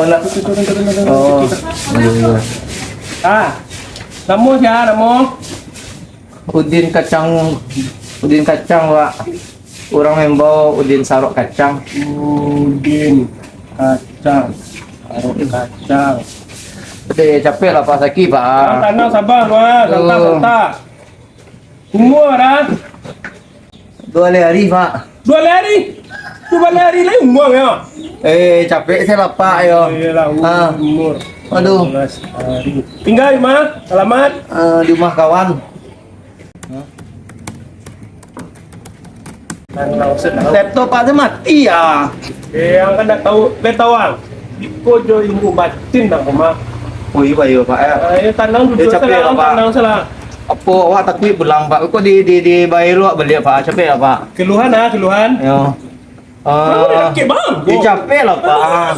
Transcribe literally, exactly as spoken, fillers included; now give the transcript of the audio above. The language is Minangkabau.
Oh, iyo, iyo. Ah, namo sia, namo? Udin Kacang, Udin Kacang, Pak. Urang maimbau Udin Sarok Kacang. Udin Kacang, Sarok Kacang. Deh, capek lah, Pak, sakik, Pak. Tanang, tanang, sabar, Pak. Santai, santai. Umua dah? Duo baleh ari, Pak. Duo baleh ari? Duo baleh ari lai umua, yo? Eh, capek se lah, Pak, yo. Iyolah, umur. Aduh. Duo baleh ari. Tingga di ma? Alamaik? Eh, di rumah kawan. Laptop Pak tu mati, yo. Eh, ang kan ndak tahu, ndak tahu, ang. Iko jo ilmu batin dah, Pak. Oh, iyo, Pak, iyo, Pak, yo. Ah, yo, tanang duduk capek salah, lah, Pak. Tanang salah. Apo, awak takuik pulang, Pak. Kok di, di, di Bairo awak baliak, Pak. Capek lah, Pak. Keluhan, ah, keluhan. Yo. Kamu dah sakik, Bang? Yo, capek lah, Pak.